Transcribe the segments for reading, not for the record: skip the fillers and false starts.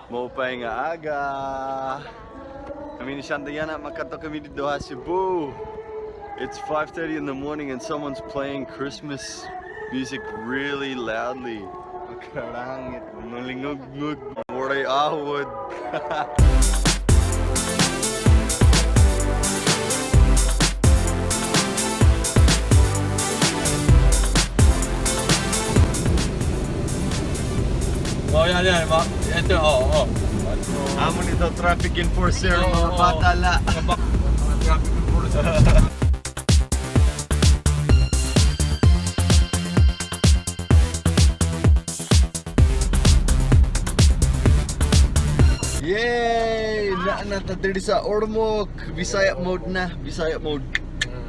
Maupay nga aga. Kami ni Shantayana, makadto kami didto sa Cebu. It's 5:30 in the morning and someone's playing Christmas music really loudly. Karangit, malingog-ngog, waray awod. Oh, yan, yan. Ito, oo. Oh. Amo nito traffic enforcer, Oo, mga oo. bata la. Mga traffic enforcer. Yay! Naa na ta diri sa Ormoc. Bisaya mode na, Bisaya mode.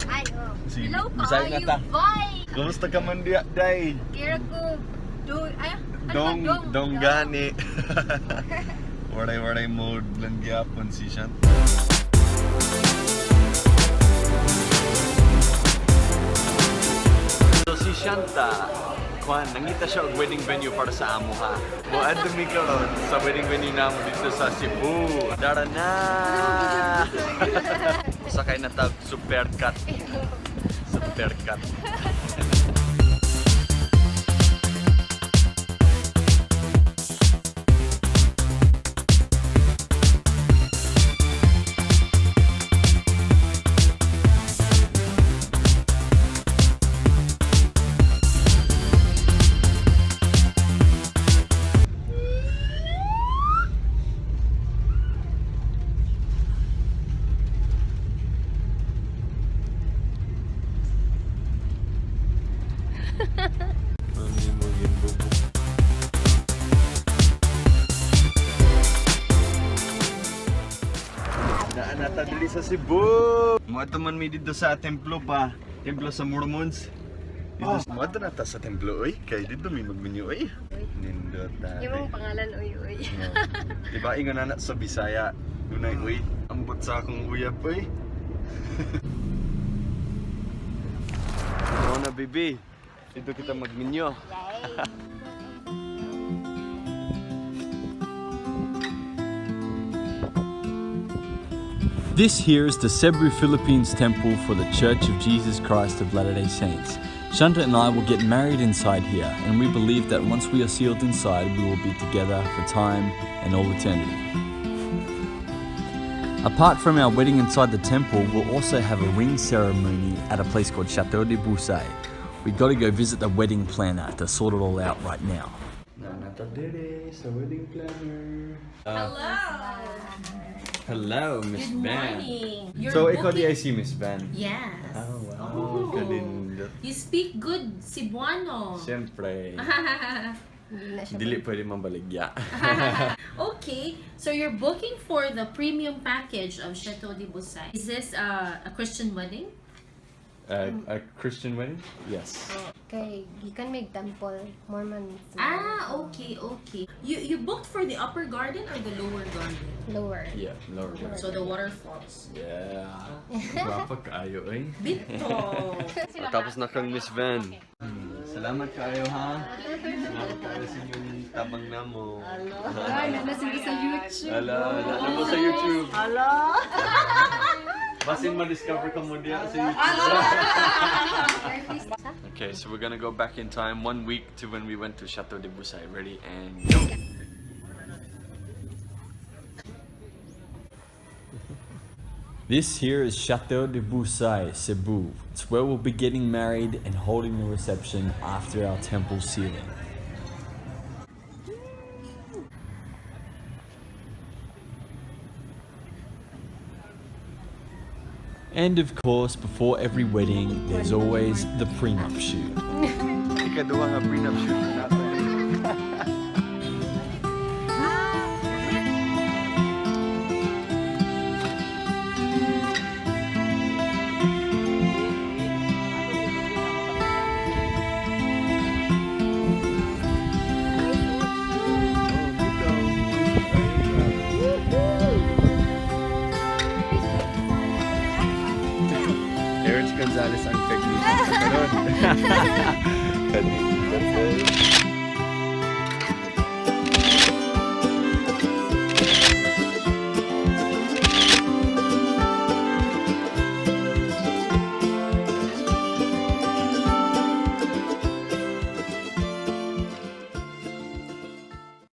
Ay, oh. Sige, Hello, Bisaya na kaayo, ta. bye! Kumusta ka man diya, day? Kira ko, do, ay, ano ba, Dong, dong? dong gani. Waray waray mode lang gyapon si Shan. So si Shanta, kwan, nangita siya og wedding venue para sa amo ha. Moadto mi karon sa wedding venue namo dito sa Cebu. Dara na! Sakay na tag supercat. Supercat. Mami mo ginbubuk. Naa na ta diri sa Cebu. Moadto man mi didto sa templo pa. Templo sa Mormons. Dito, oh. Moadto na ta sa templo oy. Kay didto mi magminyo oy. Nindot ta. Yung pangalan, uy, uy. No. Diba ingon na sa Bisaya, dunay uy. Ambot sa akong uyab oy. Ano na bibi? Dito kita magminyo. Yay! This here is the Cebu Philippines Temple for the Church of Jesus Christ of Latter-day Saints. Shanta and I will get married inside here, and we believe that once we are sealed inside, we will be together for time and all eternity. Apart from our wedding inside the temple, we'll also have a ring ceremony at a place called Chateau de Busay. We gotta go visit the wedding planner to sort it all out right now. Sa wedding planner. Hello. Hello, Miss Good Van. morning. You're So, ikaw booking- di ay si Miss Van. Yes. Oh, wow. Kalindot. You speak good Cebuano. Siyempre. Hindi na siya. Dili pwede mabaligya. Okay, so you're booking for the premium package of Chateau de Busay. Is this a Christian wedding? A Christian wedding? Yes. Kay, gikan may temple, Mormon. Ah, okay. You booked for the upper garden or the lower garden? Lower. Yeah, lower garden. So the waterfalls. Yeah. Gwapa kaayo eh. Bito. Tapos na kang Miss Van. Salamat kaayo ha. Salamat kaayo sa inyong tabang namo. Ay, na sila sa YouTube. Ala, ala mo sa YouTube. Ala. Basin ma-discover ka mo diya sa YouTube. Okay, so we're gonna go back in time one week to when we went to Chateau de Busay. Ready and go. This here is Chateau de Busay, Cebu. It's where we'll be getting married and holding the reception after our temple sealing. And of course, before every wedding, there's always the prenup shoot. Ikaduha nga prenup shoot natin. Eric Gonzalez ang technician sa karon. Kanindot.